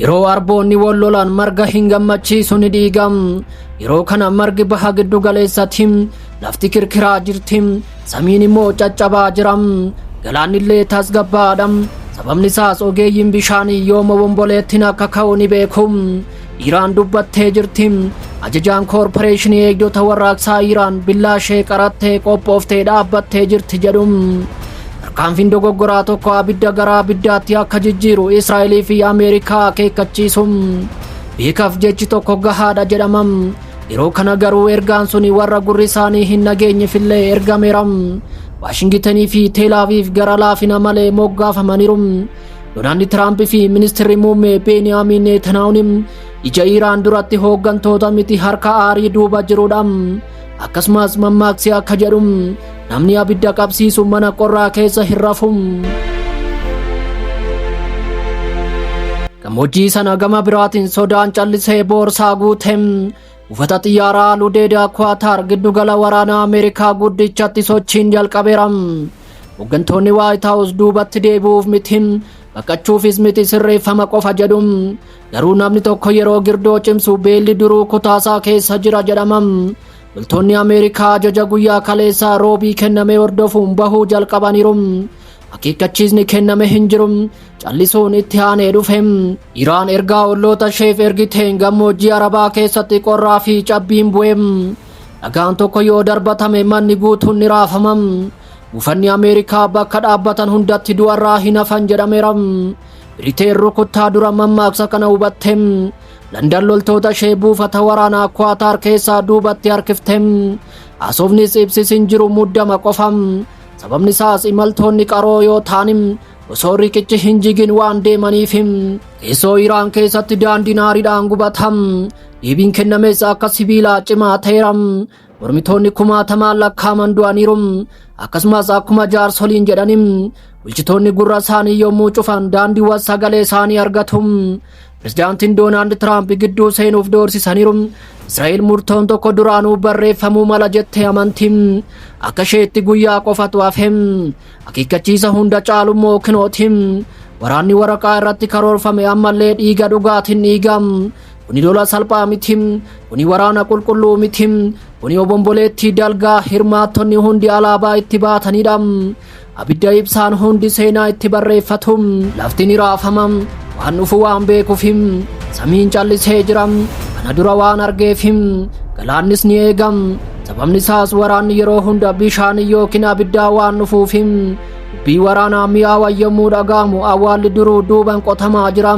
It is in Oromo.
Yeroo arboonni wal lolan marga hin gammachiisu ni dhiigam. Yeroo kana margi baha giddu galeessatti lafti kirkiraa jirti. Samiin immoo caccabaa jira. Galaannillee tasgabbaadha. Sababni isaas ogeeyyiin bishaanii yooma bomboleettiin akka ka'u ni beeku. Iraan dubbattee jirti. Ajajaan koorporeeshinii eegdota warraaqsaa Iraan billaa ishee qarattee qophooftee dhaabbattee jirti jedhu. Tarkaanfiin dogoggoraa tokko abidda gara abiddaatti akka jijjiiru Israa'elii fi Ameerikaa akeekkachiisu. Beekaaf jechi tokko gahaadha jedhama. Yeroo kana garuu ergaan suni warra gurri isaanii hin nageenyefillee ergameera. Waashingitenii fi Teelaaviif gara laafina malee moggaafamaniiru. Doonaald Tiraamp fi ministeerri muummee Beeniyaamin Netanyahuun ija Iraan duratti hooggantoota miti harka aarii duuba jirudha. Akkasumas mammaaksi akka jedhu namni abidda qabsiisu mana qorraa keessa hin rafu. Gammoojjii sana gama biraatiin sodaan callisee boorsaa guute. Buufata xiyyaaraa Ludeedaa Kuwaataar giddugala waraanaa Ameerikaa guddichatti sochiin jalqabeera. Hooggantoonni Waayit Haawus duubatti deebi'uuf miti baqachuufis miti sirreeffama qofa jedhu. Garuu namni tokko yeroo girdoo cimsu beelli duruu kutaasaa keessa jira jedhama. Loltoonni Ameerikaa ajaja guyyaa kaleessaa roobii kenname hordofuun bahuu jalqabaniiru. Akeekkachiisni kenname hin jiru. Callisuun itti aanee dhufe. Iraan ergaa olloota isheef ergiteen gammoojjii Arabaa keessatti qorraa fi cabbiin bu'e. Dhagaan tokko yoo darbatame manni guutuun ni raafama. Buufanni Ameerikaa bakka dhaabbatan hundatti du'arraa hin hafan jedhameera. Biriteen rukuttaa dura mammaaksa kana hubatte. Landan loltoota ishee buufata waraanaa Kuwaataar keessaa duubatti harkifte. Haasofnis ibsis hin jiru muddama qofa. Sababni isaas imaltoonni qaroo yoo ta'an osoo riqichi hin jigin waan deemaniif. Keessoo Iraan keessatti daandiin aariidhaan gubatam. Deebiin kennames akka sibiilaa cimaa ta'eera. Mormitoonni kumaatamaan lakkaaman du'aniiru. Akkasumas akkuma jaarsoliin jedhanim bulchitoonni gurra isaanii yommuu cufan daandiiwwan sagalee isaanii argatu. Pirezidaantiin Doonaald Tiraamp gidduu seenuuf doorsisaniiru. Israa'el murtoon tokko duraanuu barreeffamuu mala jettee amanti. Akka isheetti guyyaa qofatu hafe. Akeekkachiisa hunda caalummoo kinooti. Waraanni waraqaa irratti karoorfame ammallee dhiiga dhugaatiin dhiiga. Kuni lola salphaa miti. Kuni waraana qulqulluu miti. Kuni obomboleettii dalgaa hirmaattonni hundi alaabaa itti baatanidha. Abidda ibsaan hundi seenaa itti barreeffatu. Lafti ni raafama. Waan dhufu waan beekuuf. Samiin callisee jira. Kana dura waan argeef. Galaannis ni eegam. Sababni isaas waraanni yeroo hunda bishaan yookiin abiddaa waan dhufuuf. Dubbii waraanaa mi'aawan yommuu dhaga'amu awwaalli duruu duuban qotamaa jira.